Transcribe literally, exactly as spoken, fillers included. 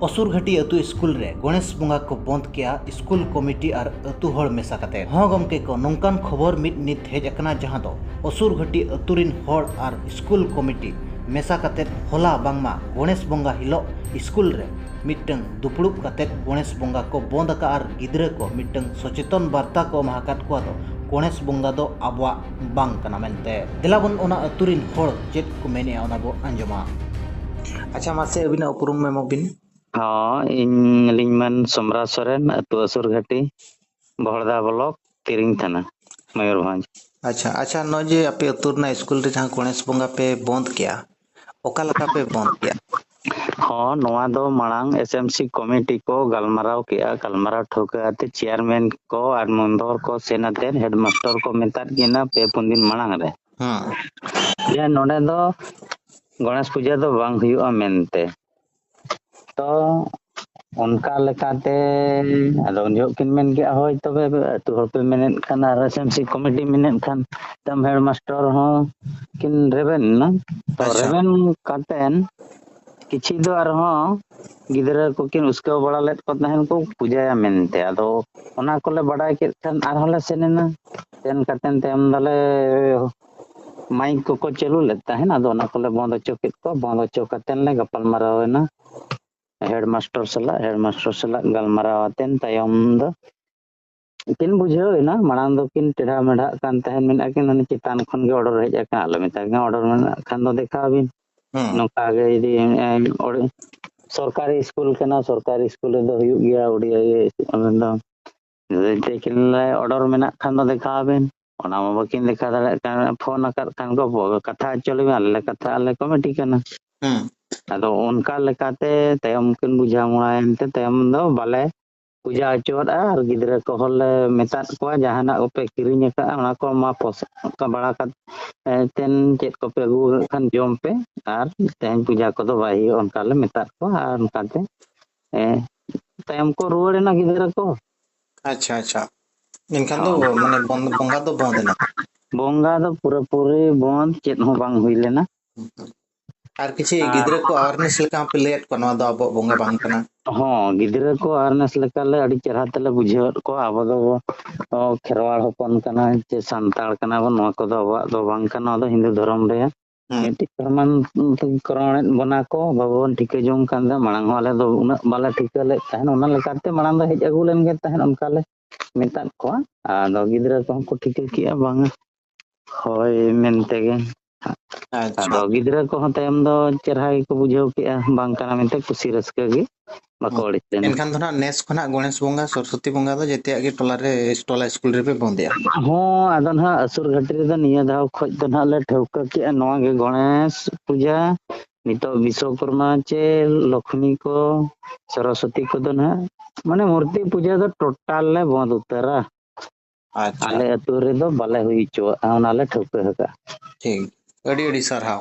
ᱚᱥᱩᱨᱜᱷᱟᱹᱴᱤ ᱟᱹᱛᱩ ᱥᱠᱩᱞ ᱨᱮ ᱜᱚᱬᱮᱥ ᱵᱚᱸᱜᱟ ᱠᱚ ᱵᱚᱸᱫᱽ ᱠᱮᱜᱼᱟ ᱥᱠᱩᱞ ᱠᱚᱢᱤᱴᱤ ᱟᱨ ᱟᱹᱛᱩ ᱦᱚᱲ ᱢᱮᱥᱟ ᱠᱟᱛᱮ᱾ ᱦᱚᱸ ᱜᱚᱢᱠᱮ ᱠᱚ, ᱱᱚᱝᱠᱟᱱ ᱠᱷᱚᱵᱚᱨ ᱢᱤᱫ ᱱᱤᱛ ᱦᱮᱡ ᱟᱠᱟᱱᱟ, ᱡᱟᱦᱟᱸ ᱫᱚ ᱚᱥᱩᱨᱜᱷᱟᱹᱴᱤ ᱟᱹᱛᱩ ᱨᱤᱱ ᱦᱚᱲ ᱟᱨ ᱥᱠᱩᱞ ᱠᱚᱢᱤᱴᱤ ᱢᱮᱥᱟ ᱠᱟᱛᱮ ᱦᱚᱞᱟ ᱵᱟᱝᱢᱟ ᱜᱚᱬᱮᱥ ᱵᱚᱸᱜᱟ ᱦᱤᱞᱳᱜ ᱥᱠᱩᱞ ᱨᱮ ᱢᱤᱫᱴᱟᱹᱝ ᱫᱩᱯᱲᱩᱵ ᱠᱟᱛᱮ ᱜᱚᱬᱮᱥ ᱵᱚᱸᱜᱟ ᱠᱚ ᱵᱚᱸᱫᱽ ᱟᱠᱟᱫ ᱟᱨ ᱜᱤᱫᱽᱨᱟᱹ ᱠᱚ ᱢᱤᱫᱴᱟᱹᱝ ᱥᱚᱪᱮᱛᱚᱱ ᱵᱟᱨᱛᱟ ᱠᱚ ᱮᱢᱟ ᱟᱠᱟᱫ ᱠᱚᱣᱟ ᱫᱚ ᱜᱚᱬᱮᱥ ᱵᱚᱸᱜᱟ ᱫᱚ ᱟᱵᱚᱣᱟᱜ ᱵᱟᱝ ᱠᱟᱱᱟ ᱢᱮᱱᱛᱮ᱾ ᱫᱮᱞᱟ ᱵᱚᱱ ᱚᱱᱟ ᱟᱹᱛᱩ ᱨᱤᱱ ᱦᱚᱲ ᱪᱮᱫ ᱠᱚ ᱢᱮᱱᱮᱜᱼᱟ ᱚᱱᱟ ᱵᱚ ᱟᱸᱡᱚᱢᱟ᱾ ᱟᱪᱪᱷᱟ, ᱢᱟᱥᱮ ᱟᱹᱵᱤᱱᱟᱜ ᱩᱯᱨᱩᱢ ᱮᱢᱚᱜ ᱵᱤᱱ᱾ ᱦᱚᱸ, ᱤᱧ ᱞᱤᱧ ᱢᱮᱱ ᱥᱚᱢᱨᱟ ᱥᱚᱨᱮᱱ, ᱟᱹᱛᱩ ᱟᱹᱥᱩᱨ ᱜᱷᱟᱹᱴᱤ, ᱵᱚᱦᱲᱫᱟ ᱵᱞᱚᱠ, ᱛᱤᱨᱤᱝ ᱛᱷᱟᱱᱟ, ᱢᱚᱭᱩᱨᱵᱷᱚᱸᱡᱽ᱾ ᱟᱪᱪᱷᱟ, ᱟᱪᱪᱷᱟ, ᱱᱚᱜᱼᱚᱭ ᱡᱮ ᱟᱯᱮ ᱟᱹᱛᱩ ᱨᱮᱱᱟᱜ ᱥᱠᱩᱞ ᱨᱮ ᱡᱟᱦᱟᱸ ᱜᱚᱬᱮᱥ ᱵᱚᱸᱜᱟ ᱯᱮ ᱵᱚᱸᱫᱽ ᱠᱮᱜᱼᱟ, ᱚᱠᱟ ᱞᱮᱠᱟ ᱯᱮ ᱵᱚᱸᱫᱽ ᱠᱮᱜᱼᱟ? ᱦᱚᱸ, ᱱᱚᱣᱟ ᱫᱚ ᱢᱟᱲᱟᱝ ᱮᱥ ᱮᱢ ᱥᱤ ᱠᱚᱢᱤᱴᱤ ᱠᱚ ᱜᱟᱞᱢᱟᱨᱟᱣ ᱠᱮᱜᱼᱟ, ᱜᱟᱞᱢᱟᱨᱟᱣ ᱴᱷᱟᱹᱣᱠᱟᱹ ᱟᱛᱮ ᱪᱮᱭᱟᱨᱢᱮᱱ ᱠᱚ ᱟᱨ ᱢᱚᱱᱫᱚᱨ ᱠᱚ ᱥᱮᱱ ᱟᱛᱮ ᱦᱮᱰᱢᱟᱥᱴᱚᱨ ᱠᱚ ᱢᱮᱛᱟᱫ ᱠᱤᱱᱟ ᱯᱮ ᱯᱩᱱ ᱫᱤᱱ ᱢᱟᱲᱟᱝ ᱨᱮ ᱦᱮᱸ᱾ ᱡᱮ ᱱᱚᱰᱮ ᱫᱚ ᱜᱚᱬᱮᱥ ᱯᱩᱡᱟᱹ ᱫᱚ ᱵᱟᱝ ᱦᱩᱭᱩᱜᱼᱟ ᱢᱮᱱᱛᱮ᱾ ᱛᱚ ᱚᱱᱠᱟ ᱞᱮᱠᱟᱛᱮ ᱟᱫᱚ ᱩᱱ ᱡᱚᱦᱚᱜ ᱠᱤᱱ ᱢᱮᱱ ᱠᱮᱜᱼᱟ, "ᱦᱳᱭ ᱛᱚᱵᱮ ᱟᱹᱛᱩ ᱦᱚᱲ ᱯᱮ ᱢᱮᱱᱮᱫ ᱠᱷᱟᱱ ᱟᱨ ᱮᱥ ᱮᱢ ᱥᱤ ᱠᱚᱢᱤᱴᱤ ᱢᱮᱱᱮᱫ ᱠᱷᱟᱱ ᱛᱟᱢ ᱦᱮᱰᱢᱟᱥᱴᱚᱨ ᱦᱚᱸ ᱠᱤᱱ ᱨᱮᱵᱮᱱ ᱮᱱᱟ᱾" ᱛᱚ ᱟᱪᱪᱷᱟ᱾ ᱨᱮᱵᱮᱱ ᱠᱟᱛᱮᱱ ᱠᱤᱪᱷᱤ ᱫᱚ ᱟᱨᱦᱚᱸ ᱜᱤᱫᱽᱨᱟᱹ ᱠᱚᱠᱤᱱ ᱩᱥᱠᱟᱹᱣ ᱵᱟᱲᱟ ᱞᱮᱫ ᱠᱚ ᱛᱟᱦᱮᱸᱱ ᱠᱚ ᱯᱩᱡᱟᱹᱭᱟ ᱢᱮᱱᱛᱮ᱾ ᱟᱫᱚ ᱚᱱᱟ ᱠᱚᱞᱮ ᱵᱟᱰᱟᱭ ᱠᱮᱫ ᱠᱷᱟᱱ ᱟᱨᱦᱚᱸ ᱞᱮ ᱥᱮᱱ ᱮᱱᱟ᱾ ᱥᱮᱱ ᱠᱟᱛᱮᱱ ᱛᱟᱭᱚᱢ ᱫᱚᱞᱮ ᱢᱟᱭᱤᱠ ᱠᱚᱠᱚ ᱪᱟᱹᱞᱩ ᱞᱮᱫ ᱛᱟᱦᱮᱸᱱ, ᱟᱫᱚ ᱚᱱᱟ ᱠᱚᱞᱮ ᱵᱚᱱᱫ ᱦᱚᱪᱚ ᱠᱮᱫ ᱠᱚᱣᱟ᱾ ᱵᱚᱱᱫ ᱦᱚᱪᱚ ᱠᱟᱛᱮᱱ ᱞᱮ ᱜᱟᱯᱟᱞ ᱢᱟᱨᱟᱣ ᱮᱱᱟ ᱦᱮᱰᱢᱟᱥᱴᱚᱨ ᱥᱟᱞᱟᱜ᱾ ᱦᱮᱰᱢᱟᱥᱴᱚᱨ ᱥᱟᱞᱟᱜ ᱜᱟᱞᱢᱟᱨᱟᱣ ᱟᱛᱮᱱ ᱛᱟᱭᱚᱢ ᱫᱚ ᱠᱤᱱ ᱵᱩᱡᱷᱟᱹᱣ ᱮᱱᱟ, ᱢᱟᱲᱟᱝ ᱫᱚᱠᱤᱱ ᱴᱮᱲᱦᱟ ᱢᱮᱲᱦᱟᱜ ᱠᱟᱱ ᱛᱟᱦᱮᱸᱱ, ᱢᱮᱱᱮᱫᱼᱟ ᱠᱤᱱ, "ᱦᱟᱱᱮ ᱪᱮᱛᱟᱱ ᱠᱷᱚᱱ ᱜᱮ ᱚᱰᱟᱨ ᱦᱮᱡ ᱟᱠᱟᱱᱟ, ᱟᱞᱮ ᱢᱮᱛᱟ ᱠᱤᱱᱟ ᱚᱰᱟᱨ ᱢᱮᱱᱟᱜ ᱠᱷᱟᱱ ᱫᱚ ᱫᱮᱠᱷᱟᱣ ᱵᱤᱱ᱾" ᱦᱮᱸ᱾ ᱱᱚᱝᱠᱟ ᱜᱮ ᱡᱩᱫᱤ, ᱮ, ᱚᱲ-, ᱥᱚᱨᱠᱟᱨᱤ ᱥᱠᱩᱞ ᱠᱟᱱᱟ, ᱥᱚᱨᱠᱟᱨᱤ ᱥᱠᱩᱞ ᱨᱮᱫᱚ ᱦᱩᱭᱩᱜ ᱜᱮᱭᱟ ᱳᱰᱤᱭᱟ ᱤᱭᱟᱹ, ᱚᱱᱟ ᱫᱚ ᱡᱩᱫᱤ ᱛᱮᱠᱤᱱ ᱞᱟᱹᱭ ᱚᱰᱟᱨ ᱢᱮᱱᱟᱜ ᱠᱷᱟᱱ ᱫᱚ ᱫᱮᱠᱷᱟᱣ ᱵᱤᱱ᱾ ᱚᱱᱟ ᱢᱟ ᱵᱟᱹᱠᱤᱱ ᱫᱮᱠᱷᱟᱣ ᱫᱟᱲᱮᱭᱟᱜ ᱠᱟᱱ, ᱯᱷᱳᱱ ᱟᱠᱟᱫ ᱠᱷᱟᱱ ᱠᱚ ᱠᱟᱛᱷᱟ ᱦᱚᱪᱚ ᱞᱮᱢᱟ, ᱟᱞᱮ ᱞᱮ ᱠᱟᱛᱷᱟ, ᱟᱞᱮ ᱠᱚᱢᱤᱴᱤ ᱠᱟᱱᱟ᱾ ᱦᱮᱸ᱾ ᱟᱫᱚ ᱚᱱᱠᱟ ᱞᱮᱠᱟᱛᱮ ᱛᱟᱭᱚᱢ ᱠᱤᱱ ᱵᱩᱡᱷᱟᱹᱣ ᱢᱚᱲᱟᱭᱮᱱ ᱛᱮ ᱛᱟᱭᱚᱢ ᱫᱚ ᱵᱟᱞᱮ ᱯᱩᱡᱟ ᱦᱚᱪᱚᱣᱟᱫᱼᱟ᱾ ᱟᱨ ᱜᱤᱫᱽᱨᱟᱹ ᱠᱚᱦᱚᱸ ᱞᱮ ᱢᱮᱛᱟᱫ ᱠᱚᱣᱟ, ᱡᱟᱦᱟᱱᱟᱜ ᱠᱚᱯᱮ ᱠᱤᱨᱤᱧ ᱟᱠᱟᱫᱼᱟ, ᱚᱱᱟ ᱠᱚ ᱢᱟ ᱯᱚᱥ-, ᱚᱱᱠᱟ ᱵᱟᱲᱟ ᱠᱟᱛᱮ ᱛᱮᱱ ᱪᱮᱫ ᱠᱚᱯᱮ ᱟᱹᱜᱩ ᱟᱠᱟᱫ ᱠᱷᱟᱱ ᱡᱚᱢ ᱯᱮ, ᱟᱨ ᱛᱮᱦᱮᱧ ᱯᱩᱡᱟ ᱠᱚᱫᱚ ᱵᱟᱭ ᱦᱩᱭᱩᱜᱼᱟ, ᱚᱱᱠᱟ ᱞᱮ ᱢᱮᱛᱟᱫ ᱠᱚᱣᱟ᱾ ᱟᱨ ᱚᱱᱠᱟᱛᱮ, ᱮ, ᱛᱟᱭᱚᱢ ᱠᱚ ᱨᱩᱣᱟᱹᱲ ᱮᱱᱟ ᱜᱤᱫᱽᱨᱟᱹ ᱠᱚ᱾ ᱟᱪᱪᱷᱟ, ᱟᱪᱪᱷᱟ᱾ ᱮᱱᱠᱷᱟᱱ ᱫᱚ ᱦᱚᱸ᱾ ᱢᱟᱱᱮ ᱵᱚᱱ-, ᱵᱚᱸᱜᱟ ᱫᱚ ᱵᱚᱸᱫ ᱮᱱᱟ? ᱵᱚᱸᱜᱟ ᱫᱚ ᱯᱩᱨᱟᱹᱯᱩᱨᱤ ᱵᱚᱸᱫ, ᱪᱮᱫ ᱦᱚᱸ ᱵᱟᱝ ᱦᱩᱭ ᱞᱮᱱᱟ᱾ ᱟᱨ ᱠᱤᱪᱷᱤ ᱜᱤᱫᱽᱨᱟᱹ ᱠᱚ ᱟᱣᱟᱨᱱᱮᱥ ᱞᱮᱠᱟ ᱦᱚᱸᱯᱮ ᱞᱟᱹᱭᱟᱫ ᱠᱚᱣᱟ, ᱱᱚᱣᱟ ᱫᱚ ᱟᱵᱚᱣᱟᱜ ᱵᱚᱸᱜᱟ ᱵᱟᱝ ᱠᱟᱱᱟ? ᱦᱚᱸ, ᱜᱤᱫᱽᱨᱟᱹ ᱠᱚ ᱟᱣᱟᱨᱱᱮᱥ ᱞᱮᱠᱟᱞᱮ ᱟᱹᱰᱤ ᱪᱮᱦᱨᱟ ᱛᱮᱞᱮ ᱵᱩᱡᱷᱟᱹᱣᱮᱫ ᱠᱚᱣᱟ, ᱟᱵᱚ ᱫᱚ ᱠᱷᱮᱨᱣᱟᱲ ᱦᱚᱯᱚᱱ ᱠᱟᱱᱟ ᱪᱮ ᱥᱟᱱᱛᱟᱲ ᱠᱟᱱᱟ ᱵᱚᱱ, ᱱᱚᱣᱟ ᱠᱚᱫᱚ ᱟᱵᱚᱣᱟᱜ ᱫᱚ ᱵᱟᱝ ᱠᱟᱱᱟ, ᱱᱚᱣᱟ ᱫᱚ ᱦᱤᱱᱫᱩ ᱫᱷᱚᱨᱚᱢ ᱨᱮᱭᱟᱜ ᱢᱤᱫᱴᱤᱡ ᱯᱨᱚᱢᱟᱱ ᱠᱚᱨᱟᱣᱮᱫ ᱵᱚᱱᱟ ᱠᱚ, ᱵᱟᱵᱚᱱ ᱴᱷᱤᱠᱟᱹ ᱡᱚᱝ ᱠᱟᱱ ᱛᱟᱦᱮᱸᱫ᱾ ᱢᱟᱲᱟᱝ ᱦᱚᱸ ᱟᱞᱮ ᱫᱚ ᱩᱱᱟᱹᱜ ᱵᱟᱞᱮ ᱴᱷᱤᱠᱟᱹ ᱞᱮᱫ ᱛᱟᱦᱮᱸᱫ, ᱚᱱᱟ ᱞᱮᱠᱟᱛᱮ ᱢᱟᱲᱟᱝ ᱫᱚ ᱦᱮᱡ ᱟᱹᱜᱩ ᱞᱮᱱ ᱜᱮ ᱛᱟᱦᱮᱸᱫ, ᱚᱱᱠᱟ ᱞᱮ ᱢᱮᱛᱟᱫ ᱠᱚᱣᱟ᱾ ᱟᱫᱚ ᱜᱤᱫᱽᱨᱟᱹ ᱠᱚᱦᱚᱸ ᱠᱚ ᱴᱷᱤᱠᱟᱹ ᱠᱮᱜᱼᱟ ᱵᱟᱝᱟ ᱦᱳᱭ ᱢᱮᱱᱛᱮ ᱜᱮ᱾ ᱟᱪᱪᱷᱟ᱾ ᱟᱫᱚ ᱜᱤᱫᱽᱨᱟᱹ ᱠᱚᱦᱚᱸ ᱛᱟᱭᱚᱢ ᱫᱚ ᱪᱮᱨᱦᱟ ᱜᱮᱠᱚ ᱵᱩᱡᱷᱟᱹᱣ ᱠᱮᱜᱼᱟ, ᱵᱟᱝ ᱠᱟᱱᱟ ᱢᱮᱱᱛᱮ ᱠᱩᱥᱤ ᱨᱟᱹᱥᱠᱟᱹ ᱜᱮ ᱵᱟᱠᱚ ᱟᱹᱲᱤᱥ ᱞᱮᱱᱟ᱾ ᱮᱱᱠᱷᱟᱱ ᱫᱚ ᱱᱟᱜ ᱱᱮᱥ ᱠᱷᱚᱱᱟᱜ ᱜᱚᱬᱮᱥ ᱵᱚᱸᱜᱟ, ᱥᱚᱨᱚᱥᱚᱛᱤ ᱵᱚᱸᱜᱟ ᱫᱚ ᱡᱮᱛᱮᱭᱟᱜ ᱜᱮ ᱴᱚᱞᱟ ᱨᱮ, ᱴᱚᱞᱟ ᱥᱠᱩᱞ ᱨᱮᱯᱮ ᱵᱚᱸᱫᱮᱜᱼᱟ? ᱦᱚᱸ, ᱟᱫᱚ ᱱᱟᱦᱟᱜ ᱟᱹᱥᱩᱨ ᱜᱷᱟᱹᱴᱤ ᱨᱮᱫᱚ ᱱᱤᱭᱟᱹ ᱫᱷᱟᱣ ᱠᱷᱚᱡ ᱫᱚ ᱱᱟᱦᱟᱜ ᱞᱮ ᱴᱷᱟᱹᱣᱠᱟᱹ ᱠᱮᱜᱼᱟ ᱱᱚᱣᱟ ᱜᱮ ᱜᱚᱬᱮᱥ ᱯᱩᱡᱟ, ᱱᱤᱛᱚᱜ ᱵᱤᱥᱥᱚᱠᱚᱨᱢᱟ ᱪᱮ ᱞᱚᱠᱷᱢᱤ ᱠᱚ, ᱥᱚᱨᱚᱥᱚᱛᱤ ᱠᱚᱫᱚ ᱱᱟᱦᱟᱜ ᱢᱟᱱᱮ ᱢᱩᱨᱛᱤ ᱯᱩᱡᱟ ᱫᱚ ᱴᱳᱴᱟᱞ ᱞᱮ ᱵᱚᱸᱫ ᱩᱛᱟᱹᱨᱟ᱾ ᱟᱪᱪᱷᱟ᱾ ᱟᱞᱮ ᱟᱹᱛᱩ ᱨᱮᱫᱚ ᱵᱟᱞᱮ ᱦᱩᱭ ᱦᱚᱪᱚᱣᱟᱜᱼᱟ, ᱚᱱᱟ ᱞᱮ ᱴᱷᱟᱹᱣᱠᱟᱹ ᱟᱠᱟᱫᱼᱟ᱾ ᱴᱷᱤᱠ, ᱟᱹᱰᱤ ᱟᱹᱰᱤ ᱥᱟᱨᱦᱟᱣ᱾